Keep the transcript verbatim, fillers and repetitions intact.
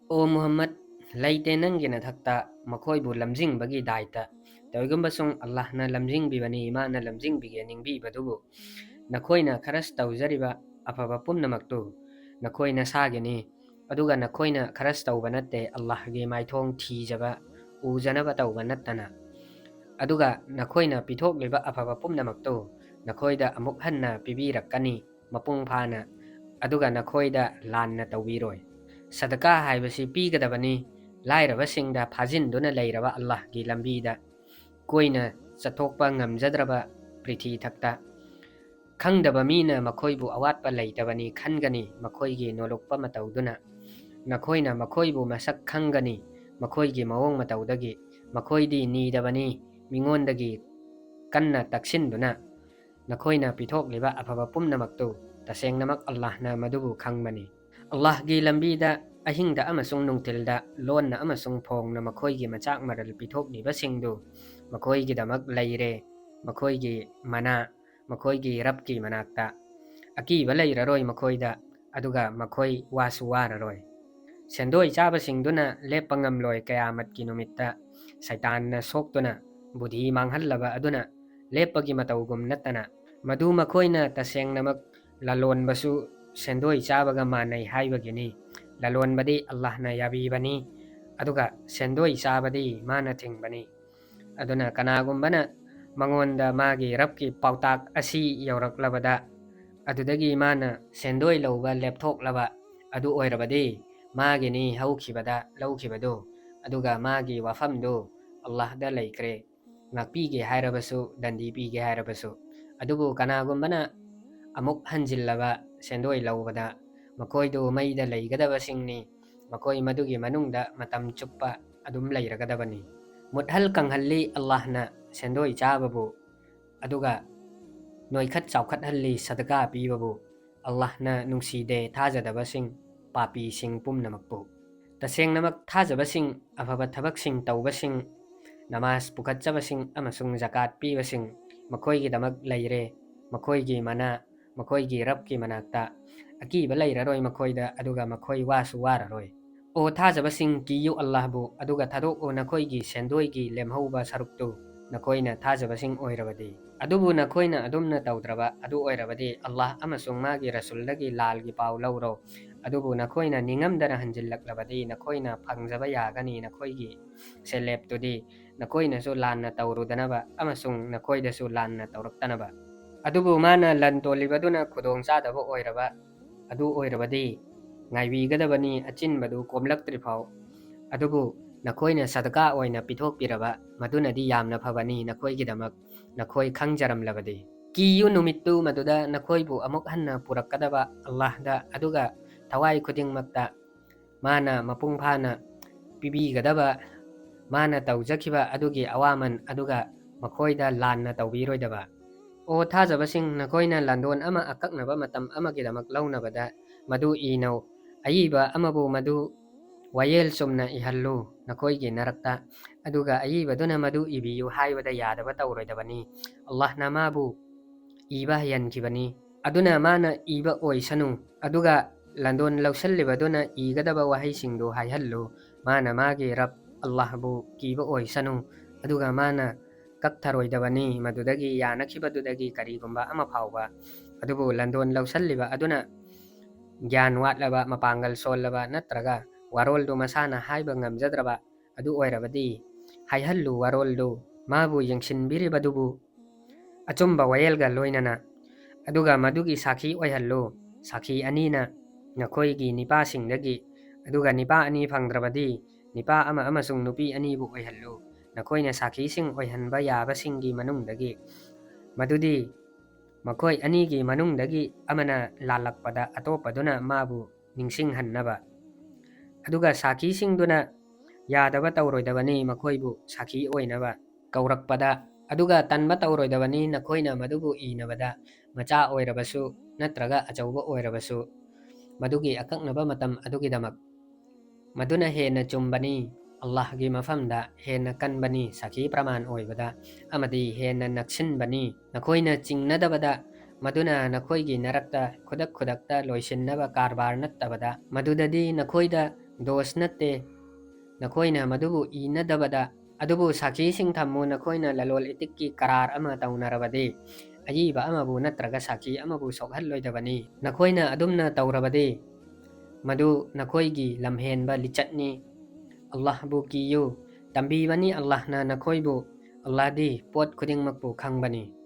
ꯑꯣ ꯃꯨꯍꯝꯃꯗ, ꯂꯩꯇꯦ ꯅꯪꯒꯤ ꯅꯊꯛꯇ ꯃꯈꯣꯏꯕꯨ ꯂꯝꯖꯤꯡꯕꯒꯤ ꯗꯥꯏꯇ꯫ ꯇꯧꯏꯒꯨꯝꯕꯁꯨꯡ ꯑꯜꯂꯥꯍꯅ ꯂꯝꯖꯤꯡꯕꯤꯕꯅꯤ, ꯃꯥꯅ ꯂꯝꯖꯤꯡꯕꯤꯒꯦ ꯅꯤꯡꯕꯤꯕꯗꯨꯕꯨ꯫ ꯅꯈꯣꯏꯅ ꯈꯔꯁ ꯇꯧꯖꯔꯤꯕ ꯑꯐꯕ ꯄꯨꯝꯅꯃꯛꯇꯨ ꯅꯈꯣꯏ ꯅꯁꯥꯒꯤꯅꯤ, ꯑꯗꯨꯒ ꯅꯈꯣꯏꯅ ꯈꯔꯁ ꯇꯧꯕ ꯅꯠꯇꯦ, ꯑꯜꯂꯥꯍꯒꯤ ꯃꯥꯏꯊꯣꯡ ꯊꯤꯖꯕ, ꯎꯖꯅꯕ ꯇꯧꯕ ꯅꯠꯇꯅ꯫ ꯑꯗꯨꯒ ꯅꯈꯣꯏꯅ ꯄꯤꯊꯣꯛꯂꯤꯕ ꯑꯐꯕ ꯄꯨꯝꯅꯃꯛꯇꯨ ꯅꯈꯣꯏꯗ ꯑꯃꯨꯛ ꯍꯟꯅ ꯄꯤꯕꯤꯔꯛꯀꯅꯤ ꯃꯄꯨꯡ ꯐꯥꯅ, ꯑꯗꯨꯒ ꯅꯈꯣꯏꯗ ꯂꯥꯟꯅ ꯇꯧꯕꯤꯔꯣꯏ꯫ ꯁꯗꯀꯥ ꯍꯥꯏꯕꯁꯤ ꯄꯤꯒꯗꯕꯅꯤ, ꯂꯥꯏꯔꯕꯁꯤꯡꯗ ꯐꯥꯖꯤꯟꯗꯨꯅ ꯂꯩꯔꯕ ꯑꯜꯂꯥꯍꯒꯤ ꯂꯝꯕꯤꯗ ꯀꯣꯏꯅ ꯆꯠꯊꯣꯛꯄ ꯉꯝꯖꯗ꯭ꯔꯕ ꯄ꯭ꯔꯤꯊꯤ ꯊꯛꯇ꯫ ꯈꯪꯗꯕ ꯃꯤꯅ ꯃꯈꯣꯏꯕꯨ ꯑꯋꯥꯠꯄ ꯂꯩꯇꯕꯅꯤ ꯈꯟꯒꯅꯤ, ꯃꯈꯣꯏꯒꯤ ꯅꯣꯂꯨꯛꯄ ꯃꯇꯧꯗꯨꯅ꯫ ꯅꯈꯣꯏꯅ ꯃꯈꯣꯏꯕꯨ ꯃꯁꯛ ꯈꯪꯒꯅꯤ, ꯃꯈꯣꯏꯒꯤ ꯃꯑꯣꯡ ꯃꯇꯧꯗꯒꯤ꯫ ꯃꯈꯣꯏꯗꯤ ꯅꯤꯗꯕꯅꯤ, ꯃꯤꯉꯣꯟꯗꯒꯤ ꯀꯟꯅ ꯇꯛꯁꯤꯟꯗꯨꯅ꯫ ꯅꯈꯣꯏꯅ ꯄꯤꯊꯣꯛꯂꯤꯕ ꯑꯐꯕ ꯄꯨꯝꯅꯃꯛꯇꯨ ꯇꯁꯦꯡꯅꯃꯛ ꯑꯜꯂꯥꯍꯅ ꯃꯗꯨꯕꯨ ꯈꯪꯕꯅꯤ꯫ ꯑꯜꯂꯥꯍꯒꯤ ꯂꯝꯕꯤꯗ ꯑꯍꯤꯡꯗ ꯑꯃꯁꯨꯡ ꯅꯨꯡꯊꯤꯜꯗ ꯂꯣꯟꯅ ꯑꯃꯁꯨꯡ ꯐꯣꯡꯅ ꯃꯈꯣꯏꯒꯤ ꯃꯆꯥꯛ ꯃꯔꯜ ꯄꯤꯊꯣꯛꯂꯤꯕꯁꯤꯡꯗꯨ ꯃꯈꯣꯏꯒꯤꯗꯃꯛ ꯂꯩꯔꯦ, ꯃꯈꯣꯏꯒꯤ ꯃꯅꯥ, ꯃꯈꯣꯏꯒꯤ ꯔꯕꯀꯤ ꯃꯅꯥꯛꯇ꯫ ꯑꯀꯤꯕ ꯂꯩꯔꯔꯣꯏ ꯃꯈꯣꯏꯗ, ꯑꯗꯨꯒ ꯃꯈꯣꯏ ꯋꯥꯁꯨ ꯋꯥꯔꯔꯣꯏ꯫ ꯁꯦꯟꯗꯣꯏ ꯆꯥꯕꯁꯤꯡꯗꯨꯅ ꯂꯦꯞꯄ ꯉꯝꯂꯣꯏ ꯀꯌꯥꯃꯠꯀꯤ ꯅꯨꯃꯤꯠꯇ, ꯁꯩꯇꯥꯟꯅ ꯁꯣꯛꯇꯨꯅ ꯕꯨꯙꯤ ꯃꯥꯡꯍꯜꯂꯕ ꯑꯗꯨꯅ ꯂꯦꯞꯄꯒꯤ ꯃꯇꯧꯒꯨꯝ ꯅꯠꯇꯅ꯫ ꯃꯗꯨ ꯃꯈꯣꯏꯅ ꯇꯁꯦꯡꯅꯃꯛ ꯂꯂꯣꯟꯕꯁꯨ ꯁꯦꯟꯗꯣꯏ ꯆꯥꯕꯒ ꯃꯥꯟꯅꯩ ꯍꯥꯏꯕꯒꯤꯅꯤ꯫ ꯂꯂꯣꯟꯕꯗꯤ ꯑꯜꯂꯥꯍꯅ ꯌꯥꯕꯤꯕꯅꯤ, ꯑꯗꯨꯒ ꯁꯦꯟꯗꯣꯏ ꯆꯥꯕꯗꯤ ꯃꯥꯅ ꯊꯤꯡꯕꯅꯤ꯫ ꯑꯗꯨꯅ ꯀꯅꯥꯒꯨꯝꯕꯅ ꯃꯉꯣꯟꯗ ꯃꯥꯒꯤ ꯔꯕꯀꯤ ꯄꯥꯎꯇꯥꯛ ꯑꯁꯤ ꯌꯧꯔꯛꯂꯕꯗ, ꯑꯗꯨꯗꯒꯤ ꯃꯥꯅ ꯁꯦꯟꯗꯣꯏ ꯂꯧꯕ ꯂꯦꯞꯊꯣꯛꯂꯕ ꯑꯗꯨ ꯑꯣꯏꯔꯕꯗꯤ, ꯃꯥꯒꯤꯅꯤ ꯍꯧꯈꯤꯕꯗ ꯂꯧꯈꯤꯕꯗꯨ, ꯑꯗꯨꯒ ꯃꯥꯒꯤ ꯋꯥꯐꯝꯗꯨ ꯑꯜꯂꯥꯍꯗ ꯂꯩꯈ꯭ꯔꯦ, ꯉꯥꯛꯄꯤꯒꯦ ꯍꯥꯏꯔꯕꯁꯨ, ꯗꯟꯗꯤ ꯄꯤꯒꯦ ꯍꯥꯏꯔꯕꯁꯨ꯫ ꯑꯗꯨꯕꯨ ꯀꯅꯥꯒꯨꯝꯕꯅ ꯑꯃꯨꯛ ꯍꯟꯖꯤꯜꯂꯕ ꯁꯦꯟꯗꯣꯏ ꯂꯧꯕꯗ, ꯃꯈꯣꯏꯗꯨ ꯃꯩꯗ ꯂꯩꯒꯗꯕꯁꯤꯡꯅꯤ, ꯃꯈꯣꯏ ꯃꯗꯨꯒꯤ ꯃꯅꯨꯡꯗ ꯃꯇꯝ ꯆꯨꯞꯄ ꯑꯗꯨꯝ ꯂꯩꯔꯒꯗꯕꯅꯤ꯫ ꯃꯨꯠꯍꯜ ꯀꯪꯍꯜꯂꯤ ꯑꯜꯂꯥꯍꯅ ꯁꯦꯟꯗꯣꯏ ꯆꯥꯕꯕꯨ, ꯑꯗꯨꯒ ꯅꯣꯏꯈꯠ ꯆꯥꯎꯈꯠꯍꯜꯂꯤ ꯁꯗꯀꯥ ꯄꯤꯕꯕꯨ꯫ ꯑꯜꯂꯥꯍꯅ ꯅꯨꯡꯁꯤꯗꯦ ꯊꯥꯖꯗꯕꯁꯤꯡ, ꯄꯥꯄꯤꯁꯤꯡ ꯄꯨꯝꯅꯃꯛꯄꯨ꯫ ꯇꯁꯦꯡꯅꯃꯛ ꯊꯥꯖꯕꯁꯤꯡ, ꯑꯐꯕ ꯊꯕꯛꯁꯤꯡ ꯇꯧꯕꯁꯤꯡ, ꯅꯃꯥꯖ ꯄꯨꯈꯠꯆꯕꯁꯤꯡ ꯑꯃꯁꯨꯡ ꯖꯀꯥꯠ ꯄꯤꯕꯁꯤꯡ, ꯃꯈꯣꯏꯒꯤꯗꯃꯛ ꯂꯩꯔꯦ ꯃꯈꯣꯏꯒꯤ ꯃꯅꯥ, ꯃꯈꯣꯏꯒꯤ ꯔꯕꯀꯤ ꯃꯅꯥꯛꯇ꯫ ꯑꯀꯤꯕ ꯂꯩꯔꯔꯣꯏ ꯃꯈꯣꯏꯗ, ꯑꯗꯨꯒ ꯃꯈꯣꯏ ꯋꯥꯁꯨ ꯋꯥꯔꯔꯣꯏ꯫ ꯑꯣ ꯊꯥꯖꯕꯁꯤꯡ, ꯀꯤꯌꯨ ꯑꯜꯂꯥꯍꯕꯨ, ꯑꯗꯨꯒ ꯊꯥꯗꯣꯛꯑꯣ ꯅꯈꯣꯏꯒꯤ ꯁꯦꯟꯗꯣꯏꯒꯤ ꯂꯦꯝꯍꯧꯕ ꯁꯔꯨꯛꯇꯨ, ꯅꯈꯣꯏꯅ ꯊꯥꯖꯕꯁꯤꯡ ꯑꯣꯏꯔꯕꯗꯤ꯫ ꯑꯗꯨꯕꯨ ꯅꯈꯣꯏꯅ ꯑꯗꯨꯝꯅ ꯇꯧꯗ꯭ꯔꯕ ꯑꯗꯨ ꯑꯣꯏꯔꯕꯗꯤ, ꯑꯜꯂꯥꯍ ꯑꯃꯁꯨꯡ ꯃꯥꯒꯤ ꯔꯁꯨꯜꯗꯒꯤ ꯂꯥꯜꯒꯤ ꯄꯥꯎ ꯂꯧꯔꯣ꯫ ꯑꯗꯨꯕꯨ ꯅꯈꯣꯏꯅ ꯅꯤꯡꯉꯝꯗꯅ ꯍꯟꯖꯤꯜꯂꯛꯂꯕꯗꯤ, ꯅꯈꯣꯏꯅ ꯐꯪꯖꯕ ꯌꯥꯒꯅꯤ, ꯅꯈꯣꯏꯒꯤ ꯁꯦꯂꯦꯞꯇꯨꯗꯤ꯫ ꯅꯈꯣꯏꯅꯁꯨ ꯂꯥꯟꯅ ꯇꯧꯔꯨꯗꯅꯕ ꯑꯃꯁꯨꯡ ꯅꯈꯣꯏꯗꯁꯨ ꯂꯥꯟꯅ ꯇꯧꯔꯛꯇꯅꯕ꯫ ꯑꯗꯨꯕꯨ ꯃꯥꯅ ꯂꯟ ꯇꯣꯜꯂꯤꯕꯗꯨꯅ ꯈꯨꯗꯣꯡ ꯆꯥꯗꯕ ꯑꯣꯏꯔꯕ ꯑꯗꯨ ꯑꯣꯏꯔꯕꯗꯤ, ꯉꯥꯏꯕꯤꯒꯗꯕꯅꯤ, ꯑꯆꯤꯟꯕꯗꯨ ꯀꯣꯝꯂꯛꯇ꯭ꯔꯤꯐꯥꯎ꯫ ꯑꯗꯨꯕꯨ ꯅꯈꯣꯏꯅ ꯁꯗꯀꯥ ꯑꯣꯏꯅ ꯄꯤꯊꯣꯛꯄꯤꯔꯕ, ꯃꯗꯨꯅꯗꯤ ꯌꯥꯝꯅ ꯐꯕꯅꯤ, ꯅꯈꯣꯏꯒꯤꯗꯃꯛ, ꯅꯈꯣꯏ ꯈꯪꯖꯔꯝꯂꯕꯗꯤ꯫ ꯀꯤꯌꯨ ꯅꯨꯃꯤꯠꯇꯨ, ꯃꯗꯨꯗ ꯅꯈꯣꯏꯕꯨ ꯑꯃꯨꯛ ꯍꯟꯅ ꯄꯨꯔꯛꯀꯗꯕ ꯑꯜꯂꯥꯍꯗ, ꯑꯗꯨꯒ ꯊꯋꯥꯏ ꯈꯨꯗꯤꯡꯃꯛꯇ ꯃꯥꯅ ꯃꯄꯨꯡ ꯐꯥꯅ ꯄꯤꯕꯤꯒꯗꯕ, ꯃꯥꯅ ꯇꯧꯖꯈꯤꯕ ꯑꯗꯨꯒꯤ ꯑꯋꯥꯃꯟ, ꯑꯗꯨꯒ ꯃꯈꯣꯏꯗ ꯂꯥꯟꯅ ꯇꯧꯕꯤꯔꯣꯏꯗꯕ꯫ ꯑꯣ ꯊꯥꯖꯕꯁꯤꯡ, ꯅꯈꯣꯏꯅ ꯂꯥꯟꯗꯣꯟ ꯑꯃ ꯑꯀꯛꯅꯕ ꯃꯇꯝ ꯑꯃꯒꯤꯗꯃꯛ ꯂꯧꯅꯕꯗ ꯃꯗꯨ ꯏꯅꯧ꯫ ꯑꯏꯕ ꯑꯃꯕꯨ ꯃꯗꯨ ꯋꯥꯌꯦꯜ ꯆꯨꯝꯅ ꯏꯍꯜꯂꯨ ꯅꯈꯣꯏꯒꯤ ꯅꯔꯛꯇ, ꯑꯗꯨꯒ ꯑꯏꯕꯗꯨꯅ ꯃꯗꯨ ꯏꯕꯤꯌꯨ ꯍꯥꯏꯕꯗ ꯌꯥꯗꯕ ꯇꯧꯔꯣꯏꯗꯕꯅꯤ꯫ ꯑꯜꯂꯥꯍꯅ ꯃꯥꯕꯨ ꯏꯕ ꯍꯩꯍꯟꯈꯤꯕꯅꯤ꯫ ꯑꯗꯨꯅ ꯃꯥꯅ ꯏꯕ ꯑꯣꯏꯁꯅꯨ, ꯑꯗꯨꯒ ꯂꯥꯟꯗꯣꯟ ꯂꯧꯁꯤꯜꯂꯤꯕꯗꯨꯅ ꯏꯒꯗꯕ ꯋꯥꯍꯩꯁꯤꯡꯗꯨ ꯍꯥꯏꯍꯜꯂꯨ꯫ ꯃꯥꯅ ꯃꯥꯒꯤ ꯔꯕ ꯑꯜꯂꯥꯍꯕꯨ ꯀꯤꯕ ꯑꯣꯏꯁꯅꯨ, ꯑꯗꯨꯒ ꯃꯥꯅ ꯀꯛꯊꯔꯣꯏꯗꯕꯅꯤ ꯃꯗꯨꯗꯒꯤ, ꯌꯥꯅꯈꯤꯕꯗꯨꯗꯒꯤ ꯀꯔꯤꯒꯨꯝꯕ ꯑꯃ ꯐꯥꯎꯕ꯫ ꯑꯗꯨꯕꯨ ꯂꯥꯟꯗꯣꯟ ꯂꯧꯁꯤꯜꯂꯤꯕ ꯑꯗꯨꯅ ꯒ꯭ꯌꯥꯟ ꯋꯥꯠꯂꯕ, ꯃꯄꯥꯡꯒꯜ ꯁꯣꯜꯂꯕ ꯅꯠꯇ꯭ꯔꯒ ꯋꯥꯔꯣꯜꯗꯨ ꯃꯁꯥꯅ ꯍꯥꯏꯕ ꯉꯝꯖꯗ꯭ꯔꯕ ꯑꯗꯨ ꯑꯣꯏꯔꯕꯗꯤ, ꯍꯥꯏꯍꯜꯂꯨ ꯋꯥꯔꯣꯜꯗꯨ ꯃꯥꯕꯨ ꯌꯦꯡꯁꯤꯟꯕꯤꯔꯤꯕꯗꯨꯕꯨ ꯑꯆꯨꯝꯕ ꯋꯥꯌꯦꯜꯒ ꯂꯣꯏꯅꯅ, ꯑꯗꯨꯒ ꯃꯗꯨꯒꯤ ꯁꯥꯈꯤ ꯑꯣꯏꯍꯜꯂꯨ, ꯁꯥꯈꯤ ꯑꯅꯤꯅ ꯅꯈꯣꯏꯒꯤ ꯅꯤꯄꯥꯁꯤꯡꯗꯒꯤ, ꯑꯗꯨꯒ ꯅꯤꯄꯥ ꯑꯅꯤ ꯐꯪꯗ꯭ꯔꯕꯗꯤ ꯅꯤꯄꯥ ꯑꯃ ꯑꯃꯁꯨꯡ ꯅꯨꯄꯤ ꯑꯅꯤꯕꯨ ꯑꯣꯏꯍꯜꯂꯨ꯫ ꯅꯈꯣꯏꯅ ꯁꯥꯈꯤꯁꯤꯡ ꯑꯣꯏꯍꯟꯕ ꯌꯥꯕꯁꯤꯡꯒꯤ ꯃꯅꯨꯡꯗꯒꯤ, ꯃꯗꯨꯗꯤ ꯃꯈꯣꯏ ꯑꯅꯤꯒꯤ ꯃꯅꯨꯡꯗꯒꯤ ꯑꯃꯅ ꯂꯥꯜꯂꯛꯄꯗ ꯑꯇꯣꯞꯄꯗꯨꯅ ꯃꯥꯕꯨ ꯅꯤꯡꯁꯤꯡꯍꯟꯅꯕ꯫ ꯑꯗꯨꯒ ꯁꯥꯈꯤꯁꯤꯡꯗꯨꯅ ꯌꯥꯗꯕ ꯇꯧꯔꯣꯏꯗꯕꯅꯤ ꯃꯈꯣꯏꯕꯨ ꯁꯥꯈꯤ ꯑꯣꯏꯅꯕ ꯀꯧꯔꯛꯄꯗ, ꯑꯗꯨꯒ ꯇꯟꯕ ꯇꯧꯔꯣꯏꯗꯕꯅꯤ ꯅꯈꯣꯏꯅ ꯃꯗꯨꯕꯨ ꯏꯅꯕꯗ, ꯃꯆꯥ ꯑꯣꯏꯔꯕꯁꯨ ꯅꯠꯇ꯭ꯔꯒ ꯑꯆꯧꯕ ꯑꯣꯏꯔꯕꯁꯨ, ꯃꯗꯨꯒꯤ ꯑꯀꯛꯅꯕ ꯃꯇꯝ ꯑꯗꯨꯒꯤꯗꯃꯛ꯫ ꯃꯗꯨꯅ ꯍꯦꯟꯅ ꯆꯨꯝꯕꯅꯤ, ꯑꯜꯂꯥꯍꯒꯤ ꯃꯐꯝꯗ ꯍꯦꯟꯅ ꯀꯟꯕꯅꯤ, ꯁꯥꯈꯤ ꯄ꯭ꯔꯃꯥꯟ ꯑꯣꯏꯕꯗ, ꯑꯃꯗꯤ ꯍꯦꯟꯅ ꯅꯛꯁꯤꯟꯕꯅꯤ꯫ ꯅꯈꯣꯏꯅ ꯆꯤꯡꯅꯗꯕꯗ, ꯃꯗꯨꯅ ꯅꯈꯣꯏꯒꯤ ꯅꯔꯛꯇ ꯈꯨꯗꯛ ꯈꯨꯗꯛꯇ ꯂꯣꯏꯁꯤꯟꯅꯕ ꯀꯔꯕꯥꯔ ꯅꯠꯇꯕꯗ, ꯃꯗꯨꯗꯗꯤ ꯅꯈꯣꯏꯗ ꯗꯣꯁ ꯅꯠꯇꯦ꯫ ꯅꯈꯣꯏꯅ ꯃꯗꯨꯕꯨ ꯏꯅꯗꯕꯗ, ꯑꯗꯨꯕꯨ ꯁꯥꯈꯤꯁꯤꯡ ꯊꯝꯃꯨ, ꯅꯈꯣꯏꯅ ꯂꯂꯣꯜ ꯏꯇꯤꯛꯀꯤ ꯀꯔꯥꯔ ꯑꯃ ꯇꯧꯅꯔꯕꯗꯤ, ꯑꯏꯕ ꯑꯃꯕꯨ ꯅꯠꯇ꯭ꯔꯒ ꯁꯥꯈꯤ ꯑꯃꯕꯨ ꯁꯣꯛꯍꯜꯂꯣꯏꯗꯕꯅꯤ꯫ ꯅꯈꯣꯏꯅ ꯑꯗꯨꯝꯅ ꯇꯧꯔꯕꯗꯤ, ꯃꯗꯨ ꯅꯈꯣꯏꯒꯤ ꯂꯝꯍꯦꯟꯕ ꯂꯤꯆꯠꯅꯤ꯫ ꯑꯜꯂꯥꯍꯕꯨ ꯀꯤꯌꯨ꯫ ꯇꯝꯕꯤꯕꯅꯤ ꯑꯜꯂꯥꯍꯅ ꯅꯈꯣꯏꯕꯨ꯫ ꯑꯜꯂꯥꯍꯗꯤ ꯄꯣꯠ ꯈꯨꯗꯤꯡꯃꯛꯄꯨ ꯈꯪꯕꯅꯤ꯫